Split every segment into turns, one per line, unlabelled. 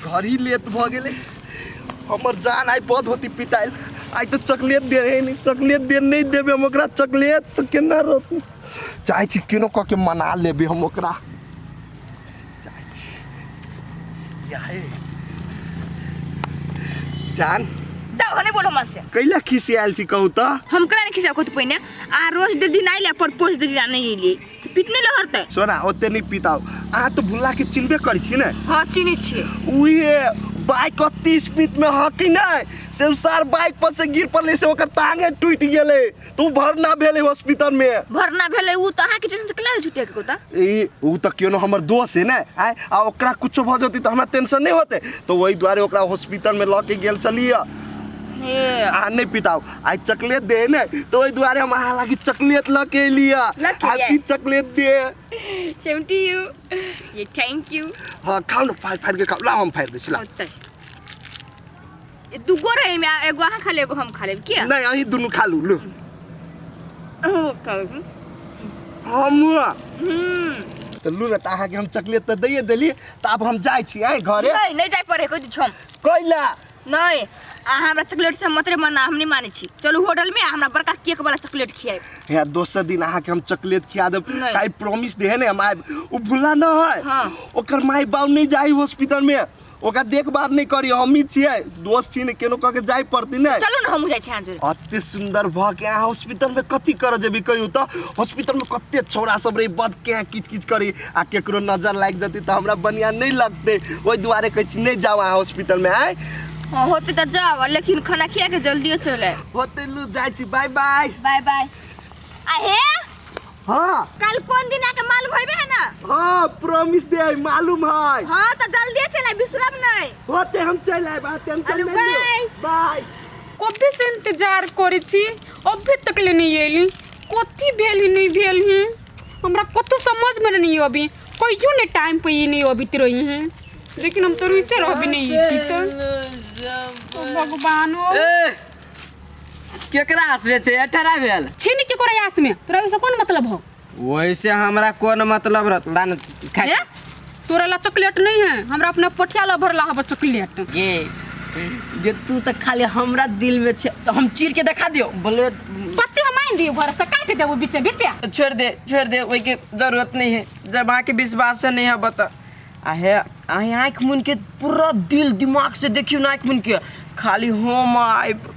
घड़ी लेट भऽ गेलै। हमर जान आइ बद होती पिताइल। आइ तऽ चॉकलेट दे है नहीं, चॉकलेट दे नहीं देबै हम ओकरा, चॉकलेट तऽ केना रहतै? चाहै छी केनो कऽ के मना लेबै हम ओकरा, चाहै छी याहे जान।
जाओ, नहीं बोलो हमरा से।
कैला खिसियाल छी कहू तऽ?
हम कला नहीं खिसिया को पहिने आ रोज दे दिन आइले पर पोस्ट दे दिन नहीं एलिए पिटने लहरतै।
सोना ओते नहीं पिताओ, अहाँ तऽ भुल्ला के चिन्हबे करै छी ने?
हाँ चिन्है छियै।
उहे बाइक अति स्पीड में हकी नहीं से सार बाइक पर से गिर पड़ले से ओकर टांगे टूट गेलै तो उ भरना भेलै हॉस्पिटल में।
भरना भेलै उ तऽ अहाँके टेंशन से केला झूठे के कोता?
ई उ तऽ केनो हमर दोस्त है ने आय, आ ओकरा कुछो भऽ जेतै तऽ हमरा टेंशन नहीं होते, तो वही दुआरे ओकरा हॉस्पिटल में लऽ के गेल छलियै।
हे
अहाँ नहीं पिताओ, आइ चॉकलेट दे ने तो वही दुआरे हम अहाँ लागी चॉकलेट लऽ के एलियै।
लऽ के एलियै?
हैप्पी चॉकलेट दे।
सेम टू यू ये, thank you.
हाँ खाओ ना, फाड़ फाड़ के खाओ, लाओ हम फाड़ दै छी, लाओ।
होतै दूगो रहे में, एगो अहाँ खा ले एगो हम खा लेब किया?
नहीं अहीं दुनू खा लू, लू।
अहूँ खा लेब।
हम तऽ लू ने, तऽ अहाँके हम चॉकलेट तऽ दैए देली, तऽ आब हम जाइ छी आइ घरे।
नहीं नहीं जाय पड़े कोई छम।
कैला?
नहीं अहाँ हमरा चॉकलेट से मतरे मना, हम नहीं मानै छी। चलू होटल में हमरा बड़का केक वाला चॉकलेट खियाब।
हे दोसर दिन अहाँके हम चॉकलेट खिया देब।
नहीं।
काल्हि प्रॉमिस दे ने हम आयब। ओ भुला न है।
हाँ।
ओकर माय बाप नहीं जाई हॉस्पिटल में, ओकरा देखभाल नहीं करी, हमही छियै दोस्त छी ने, केनो कऽ के जाय पड़ती ने।
चलू ने हमहूँ जाइ छी अहाँ जोरे।
अते सुंदर भऽ के अहाँ हॉस्पिटल में कथी करऽ जेबी कहियौ तऽ? हॉस्पिटल में कते छौड़ा सब रही बद के किच किच करी आ केकरो नजर लागि जेतै तऽ हमरा बढ़िआँ नहि लगतै, ओहि दुआरे कहै छी नहि जाउ अहाँ हॉस्पिटल में आइ।
हाँ होते तऽ जाओ, लेकिन खाना खिया के जल्दियो चल आयब।
होते लू जाइ छी, बाय बाय।
बाय बाय। आ हे
हाँ
कल कोन दिन आके मालूम होइबे है ना?
हाँ प्रॉमिस दे मालूम है।
हाँ तो जल्दी चल आय, बिसरब नहीं।
होते हम चल आयब, अहाँ टेंशन
अरे
नहीं लियौ।
बाय।
बाय।
कबे से इंतजार करै छी, अभी तक ले नहीं एली, कथी भेल ही नहीं भेल ही हमरा कतौ समझ में नहीं अभी, कहियो नहीं टाइम पे ही नहीं अबित रही हैं, लेकिन हम तो रुइसे रहबे नहीं की तो ओ भगवान हो।
ए केकरा आसमे छै अठारह भेल?
छी नहीं केकरो आस में, तोरा ओइसे कोन मतलब हो?
वैसे हमरा कोन मतलब रहत, ला न खाइ।
हे तोरा ला चॉकलेट नहीं है, हमरा अपना पोठिया ला भरला हब चॉकलेट।
ये जे तू तऽ खाली हमरा दिल में छै, तऽ हम चीर के देखा दियो बोले।
पत्ती हम आनि दियो घर से काट देबो बीचे बीचे।
छोड़ दे छोड़ दे, ओहि के जरूरत नहीं है, जब अहाँके विश्वास नहीं है बता। आ हे अहाँ आँखि मुनि के पूरा दिल दिमाग से देखियो ना, आँखि मुनि के खाली हम आबि।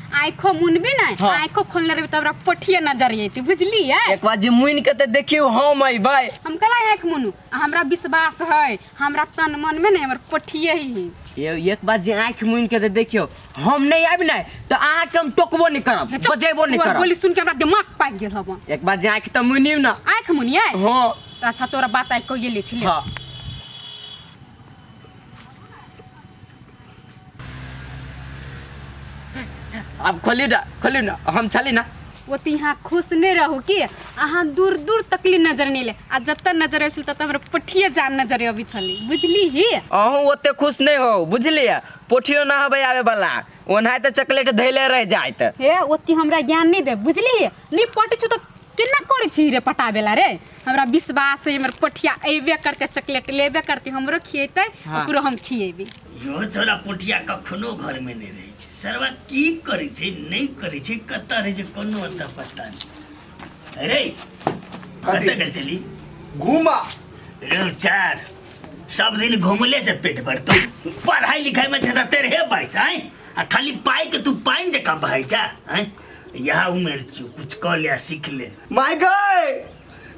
आँखो मुनबी नहीं?
हाँ।
आँखो खोलने रहबी तऽ हमरा पोठिए नजर अयती, बुझलियै?
एक बार जे मुनि के तऽ देखियो हम अयबै।
हम कला आँखि मुनू, आ हमरा विश्वास है हमरा तन मन में नहीं हमर पोठिए ही है।
ये एक बार जे आँखि मुनि के तऽ देखियो हम नहीं आबि नहीं तऽ अहाँके हम टोकबो नहीं करब, बजेबो नहीं
तोहर
करब।
बोली सुन के हमरा दिमाग पाकि गेल हब।
एक बार जे आँखि तऽ मुनियौ ना।
आँखि मुनियै?
हाँ।
तऽ अच्छा तोरा बात आइ कहिए ले छलै।
हाँ। आब खोलियौ ना, खोलियौ ना, हम छली ना।
ओते यहाँ खुश नहीं रहू कि अहाँ दूर दूर तकली नजर नहीं ले, आ जतऽ नजर अबै छल ततऽ हमरा पोठिए जान नजर अबै छलै, बुझली ही?
अहूँ ओते खुश नहीं हो बुझलियै, पोठियो ना हबै आबे वाला, ओनाहिते चॉकलेट धैले रह जाइत।
हे ओते हमरा ज्ञान नहीं दे, बुझली ही? नहीं पटै छौ तऽ केना करै छी रे पटाबेला रे? हमरा विश्वास है हमर पोठिया अयबे करतै, चॉकलेट लेबे करतै, हमरो खिएतै।
हाँ।
ओकरो हम खिएबै।
यो छोरा पोठिया कखनो घरमे नहि रहै छै, सरवा की करै छै नहि करै छै, कतऽ रहै छै कोनो अता पता नहि। अरे कतऽ गेल छली?
घूमा।
रे चार सब दिन घुमले से पेट भरतौ, पढ़ाई लिखाई में ज्यादा तेरे बाई छै आ खाली पाई के तू पानि जकाँ बहाइ जा आँय। यहाँ उमेर छियौ, कुछ कऽ ले आ सीख ले।
माय गए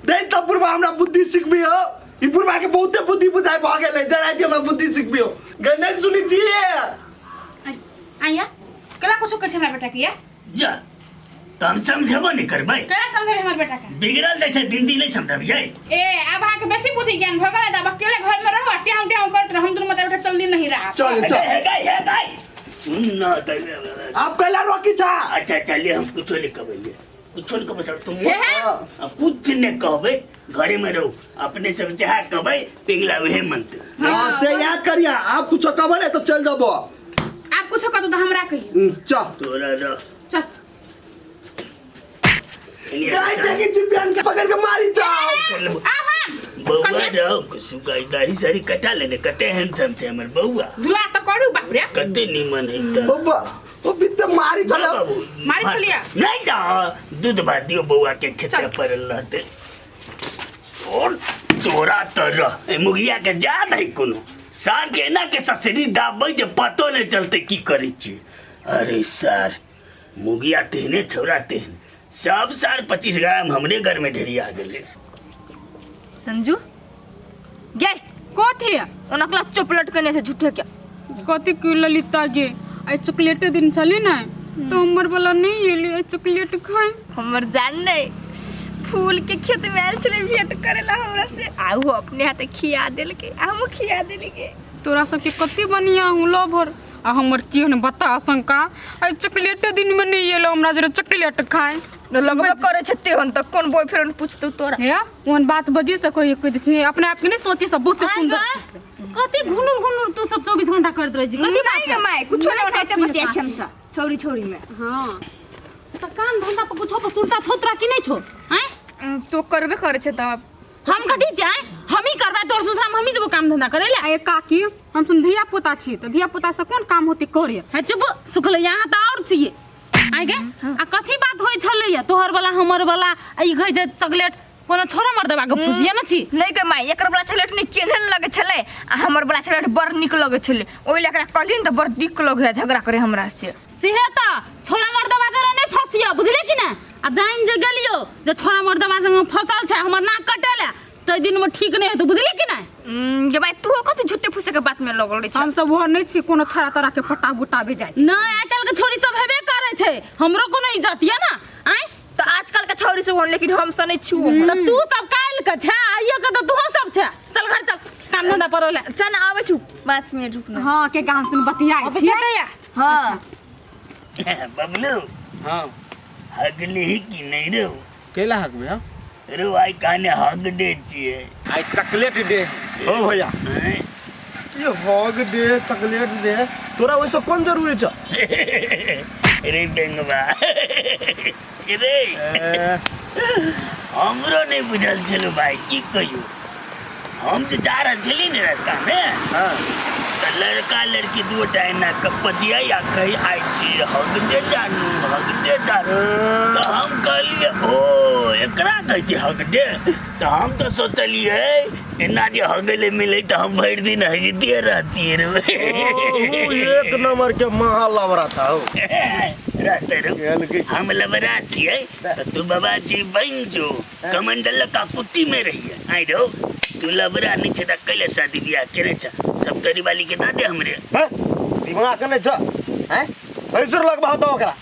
दे त बुढ़बा हमरा बुद्धि सिखबी हो, ई बुढ़बा के बहुते बुद्धि बुझाइ भऽ गेलै, जरा हमरा बुद्धि सिखबी हो गए नहीं सुनी छियै।
आइया केला कुछो करै छै हमरा बेटा के या?
जा तऽ हम समझेबो नहि करबै।
केला समझेबै हमर बेटा के?
बिगड़ल जाइ छै दिन दिन, नहि समझबियै।
ए अब अहाँके बेसी बुद्धि ज्ञान भऽ गेल तऽ अब अकेले घर में रहू आ टेहु टेहु करैत रहू, हम दुनू मतलब बेटा चल दिन नहीं रहा।
चल चल।
हे गाय हे गाय सुन न तऽ
आप कैला रोकी छा?
अच्छा चलिए, हम कुछो नहीं कहबै, कुछो नहीं कहबै सर तुम।
हे हे।
अब कुछ नहीं कहबै, घरे में रहो, अपने सब जहाँ कहबै पिघला उहे मनते।
हाँ से याद करिया, आप कुछ कहबै ने तो चल जबो।
आप कुछो कहतो तऽ हमरा कहियो।
चल।
तोरा रह।
चल।
गाय देखी छी पेन के पकड़ के मारी जाओ।
कर लेबो।
आब हम।
बौआ रहो सुगाई दाढ़ी सारी कटा लेने कते हैंडसम छै हमर बौआ
दुआ तऽ करू बाप रे
कते निमन है तऽ
ओ बा ओ बित्ते मारी
ना
चला
बाबू
मारी छलियै?
नहीं दा दूध भात दियो बौआ के खेते
चल।
पड़ल रहते और तोरा तो रह ए मुगिया के जा नहीं कोनो सार के एना के ससरी दाबै जे पतो नहीं चलते की करै छी अरे सार मुगिया तेहने छौरा तेहन सब सार 25 ग्राम हमरे घर में ढेरिया गेलै
संजू गे
कथी
ओना कला चॉकलेट केने से झूठे के
कथी की ललिता गे आइ चॉकलेटे दिन छलै ने तो हमर वाला नहीं एली आइ चॉकलेट खाए
हमर जान नहीं फूल के खेत में आयल छलै भेंट करेला हमरा से आ वो अपने हाथे खिया देलकै आ हमहूँ खिया देलकै
तोरा सबके कते बढ़िया हूँ लवर आ हमर केहन बता शंका आइ चॉकलेटे दिन में नहीं एलो हमरा जरा चॉकलेट खाए
लगबे करे छै तेहन तऽ कोन बॉयफ्रेंड पूछतौ तोरा
हे ओहन बात बजे से कहियो कहि दै छै अपने आप के नहीं सोची सब बहुत सुंदर छै
कथी घुनुर घुनुर तू सब 24 घंटा करैत रहै छी कथी
नहीं
बात
गे माय कुछो नहीं ओनाहिते बतियाइ छै हमसब छौरी छौरी में
हां त काम धंधा पर कुछो पर सुरता छौ तोरा कि नहीं छौ हैं
तो करबे करे छै तब
हम कथी जाए हम ही करबै तोर ससुरा में हम ही जेबो काम धंधा करे ले
आ काकी हम सुन धिया पुता छी तऽ धिया पुता से कोन काम होते करे
है चुप सुखले यहाँ तऽ और छियै आइ गे आ कथी बात होइ छलैया तोहर वाला हमर वाला आ ई कहै छै चॉकलेट कोनो छोरा मर्दबा के फुसिया न छी
नहीं गे माय एकर वाला चॉकलेट नहीं केहन लगे छलै आ हमर वाला चॉकलेट बड़ नीक लगे छलै ओहि लए एकरा कहलियै ने तऽ बड़ दिक्क लगे है झगड़ा करे हमरा से
सेहे तऽ छोरा मर्दबा जरा नहीं फसियो बुझले कि ना आ जान जे गेलियो जे छोरा मर्दबा संग फसल छै हमर नाक कटेला तै दिन में ठीक नहीं हेतौ बुझले कि ना
गे माय तू कथी झूठे फूसे के बात में लगल रहै छै
हम सब ओहन नहि छी कोनो छड़ा तोरा के पटा बुटाबे जाइ छी
नहीं आइ काल्हि के छोरी सब हेबे करै छै हमरो कोनो इज्जत ये ना आँय
तऽ आजकल के छौरी सब ओहन लेकिन हम सब नहीं छी
तऽ तू सब काल्हि के छै आइयो के तऽ तूहो सब छै चल घर चल काम धंधा पर ले
चल आबै छु 5 मिनट रुक ना
हँ के गाम सुन बतियाइ छियै
हाँ
बबलू
हाँ
हगली कि नहीं रो
कैला हक भैया
रो आई काने हग दे छिए
आई चॉकलेट डे
ओ भैया
हैं?
ये हॉग डे चॉकलेट डे तोरा वैसे कोन जरूरी छ
रे बेंगवा रे हमरो नहीं बुझल छलो भाई की कहियो हम जे जा रहल छली ने रास्ता में
हाँ
तऽ लड़का लड़की दूटा एना कऽ पजियाइ आ कही आइ छी हग दे जानू हग दे जानू तऽ हम कहलियै ओ एकरा कहै छै हग दे तऽ हम तऽ सोचलियै एना जे हगै लए मिलै तऽ हम भरि दिन हगिते रहतियै रे
ओ, एक नंबर के महा लवरा छ हौ
रहते रे
कहलकै
हम लबरा छियै तऽ तू बाबा जी बनि जो कमंडल का कुट्टी में रहिए आई रो तू लबरा नहीं छे त कैले शादी बियाह केने छ सब तोरी वाली के दादे हमरे
हैं? दिमाग नहि छ हैं ऐसुर लगबा होता ओकरा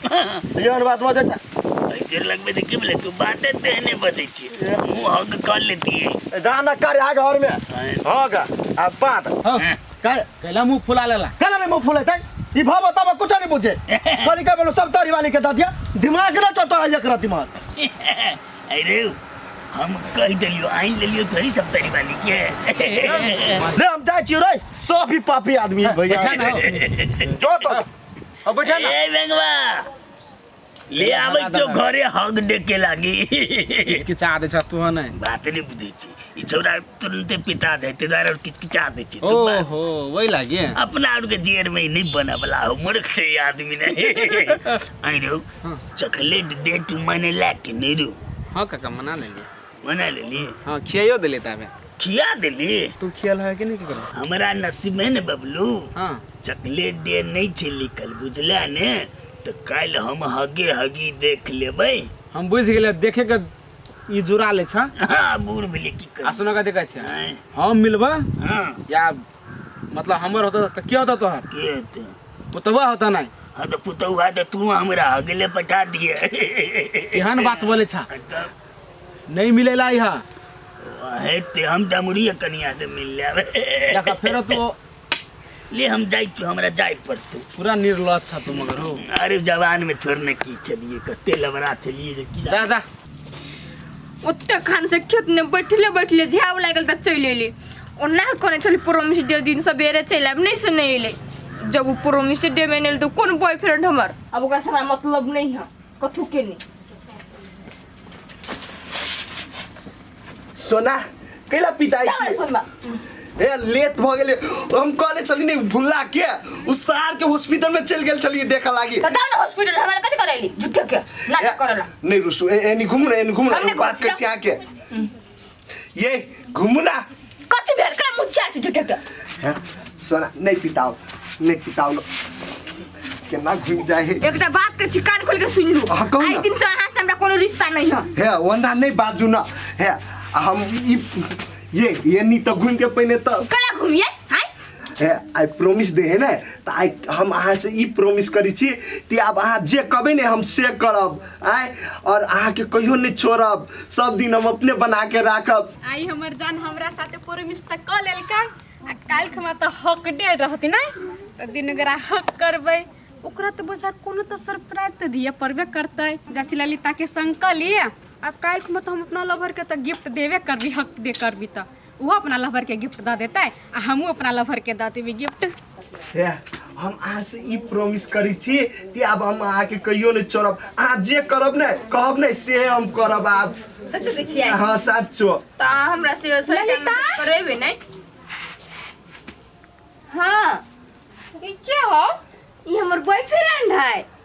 एहन बात बजै छ
ऐसे लगबे त की बोले तू बाते तेहने बदै छी मुंह हग कर लेती है
जा ना कार्य घर में हग आ बात
हाँ
काय
कैला मुंह फुला लेला
कैला नहीं मुंह फुलेतै ई भाव बताब कुछ नहीं बुझे खाली का बोलो सब तारी वाली के दऽ दिया दिमाग ना चो तोरा एकरा दिमाग
अरे हम कह देलियो आइन लेलियो थोड़ी सब तरी वाली के
ले हम जाइ छियो रे सब ही पापी आदमी है भैया
बैठा ना
जो तो
अब बैठा ना
ए बेंगवा ले आबै छौ घरे हग दे के लागी
किचकिचा दे छ तू नहीं
बात नहीं बुझै छी ई छौड़ा तुरंते पिता दे ते दुआरे किचकिचा दै छै तू बात-
ओहो वही लागे
अपना आर के जेर में नहीं बना वाला हो मूर्ख छै ई आदमी नहीं आई रो चॉकलेट दे तू मने ला के नहीं रो
हाँ काका मना लेलिए
मना लेली
हाँ खियाइयो देले ताबे
खिया देली
तू खियाल है कि नहीं की करो
हमरा नसीब में ने बबलू
हाँ
चॉकलेट डे नहीं छै लिखल बुझला ने तो काल्हि हम हगे हगी देख लेबै
हम बुझि गेलियै देखे के ई जुड़ा ले छ
हाँ बूढ़ भेलै की
आ
करबै
सुनो कथी कहै छै
आँय,
हम मिलबा
हाँ
या मतलब हमर होता तऽ के होता तोहर
के हेतै
पुतवा होता नहीं
हाँ तो पुतौआ तो तू हमरा अगले पठा दिए
एहन बात बोले छा
तब
नहीं मिलेला यहाँ
हेतै हम डमरुए कनिया से मिल लेबै
देखा फेरो तू
ले हम जाइ छियौ हमरा जाय पड़तौ
पूरा निर्लज छ तू मगर हो
अरे जवान में थोड़े ने की छलिए कते लबरा छलिए जे की
जा जा
ओते खान से खेत ने बैठले बैठले झाव लागल तऽ चलि एली ओना कहने छली प्रोमिस डे दिन सबेरे चलि आयब नहि से नहि एलै जब ओ प्रोमिस डे में नहि एलै तऽ कोन बॉयफ्रेंड हमर अब ओकरा से हमरा मतलब नहीं है कथू के नहीं
सोना कैला पिताइ
जाओ
छी
सोनमा
ए लेट भ गेलै। हम कहले छली ने भुला के उ सार के हॉस्पिटल में चल गेल छलिए देखे लागी।
तो जाओ ना हॉस्पिटल, हमरा कथि करैली झूठे के नाटक करला।
नहीं रुसु, एनी घुमू ना, एनी घुमू ना।
हम नहीं
बात
घुमै
कहै छी अहाँके, ये घुमू ना।
कथि भेल का मुँह चार छै झूठे के?
हैं? सोना नहीं पिताओ, नहीं पिताओ लो, केना घुमि जाइ है।
एकटा बात के छी, कान खोल के सुन लू।
हाँ, कहू ना।
आइ दिन से अहाँ से हमरा कोनो रिश्ता नहीं है।
हे ओना नहीं बाजू ना। हे आ हम ई ये नी तऽ घुमि के पहिने तऽ
कला घुमिए हाय।
हे आइ प्रोमिस दे है ने, तऽ आइ हम अहाँ से ई प्रोमिस करै छी कि आब अहाँ जे कहबै ने हम से करब आइ, और अहाँके कहियो नहि छोड़ब, सब दिन हम अपने बना के राखब।
आई हमर जान हमरा साथे प्रोमिस तऽ कऽ लेलकै आ काल्हि हमरा तऽ हक डे रहती ने, तऽ दिन गोरा हक करबै ओकरा तऽ बुझा कोनो तऽ सरप्राइज तऽ दिअ पड़बे करतै। जाची ललिता के संग कऽ लिअ आ काल्हि मे तऽ हम अपना लवर के तऽ गिफ्ट देबे करबी, हक दे करबी तऽ ओहो अपना लवर के गिफ्ट दऽ देतै आ हमहूँ अपना लवर के दऽ देबै गिफ्ट।
हे हम अहाँ से ई प्रोमिस करै छी कि आब हम अहाँके कहियो नहि छोड़ब, अहाँ जे करब ने कहब ने से हम करब आब।
सच कहै छियै?
हाँ साचो।
तऽ अहाँ हमरा से सही टाइम में करेबै नहि? हाँ
ई के हो?
ई हमर बॉयफ्रेंड है।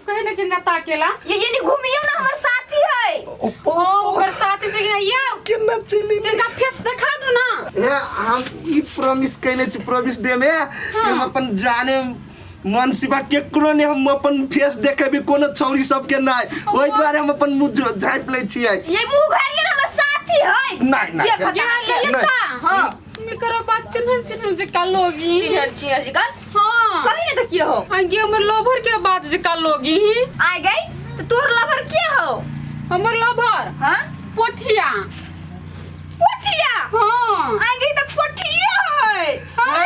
कहे ने कि ताकेला।
ये नहीं घूमियो ना, हमर साथी है।
ओ ओकर साथी छै कि नहीं? ये
केना चली
तिनका फेस देखा दू ना।
हे हम ई प्रॉमिस कइले छी, प्रॉमिस देमे कि हम अपन जाने मन सिवा केकरो ने हम अपन फेस देखेबी कोनो छौरी सबके नहीं, ओहि दुआरे हम अपन मुँह झाँपि लै छियै।
ये मुंह घायल ना, हमर साथी है।
नहीं, नहीं।
देखो
ये ललिता।
हाँ।
मेकरो बात चिन्हर चिन्हर जे लोगी।
चिन्हर चिन्हर जी का?
हाँ।
कही ने तो किए हो?
आगे हमर लवर के बात जे लोगी।
आ गई तो तोर लवर के हो?
हमर लवर
हाँ
पोठिया।
पोठिया?
हाँ।
आ गई तो पोठिया है।
हाँ?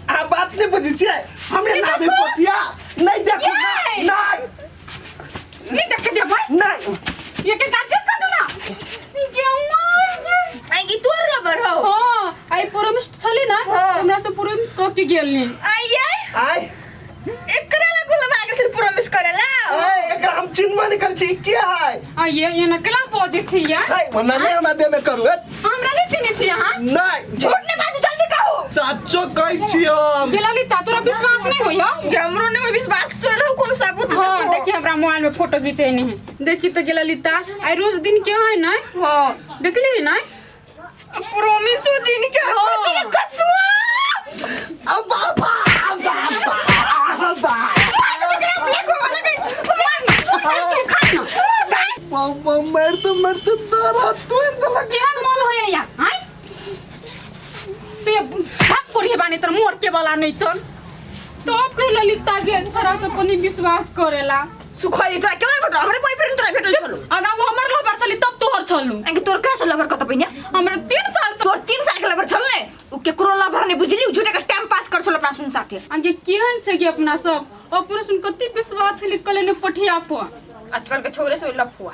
आ बात नहीं बुझै छियै, हमरे नाम है पोठिया। नहीं देखो ना,
ये!
नहीं।
नहीं देख दे भाई।
नहीं।
ये के का देख दू ना। गेहुआ।
आ गई तोर लवर हो?
हाँ, आई प्रोमिस छली ना,
हाँ।
हमरा से प्रोमिस क के गेल नी।
आई
आय
एकरा ला गुलाब आ गेल छल प्रोमिस करेला।
आय एकरा हम चिन्हबो नहीं करै छी, के है?
आ ये ना केला बजै छी या?
आय ओना नहीं हमरा देह में करू, हट।
हमरा नहीं चिन्है छी अहाँ?
नहीं।
झूठ नहीं बाजू, जल्दी कहू।
साचो कहै छी हम।
गे ललिता, तोरा विश्वास नहीं होई हो?
गे हमरो नहीं होई विश्वास, तोरा लहु कोनो सबूत
हाँ,
देखो।
देखी हमरा मोबाइल में फोटो घिचै नहीं है। देखी तो गे ललिता, आई रोज दिन के है ना?
हाँ।
देखली ना?
प्रोमिसो दिन के
हाँ।
कथी कसुआ?
अब बाबा, अब बाबा, अब बाबा। बाबा, मारते मारते दरा तोड़ देलक।
केहन मोल होय या आय ते भाग पड़ी बानी तर मोर के वाला नहीं तन तब के ललिता के छोरा से पनी विश्वास करेला।
सुखई तोरा क्यों नहीं भेटल? हमरे बॉयफ्रेंड तोरा भेटल छलो।
अगा वो हमर लवर छली तब तोहर छलू।
अंके तोर कैसे लवर कत पहिने?
हमरा 3 साल से
तोर 3 साल के लवर छल ने, उ केकरो लवर नहीं बुझली, उ झूठे के टाइम पास कर छल अपना सुन साथे।
अंके केहन छै कि अपना सब अपनो सुन कति विश्वास छली कले ने पठिया पर।
आजकल के छोरे सब लफुआ।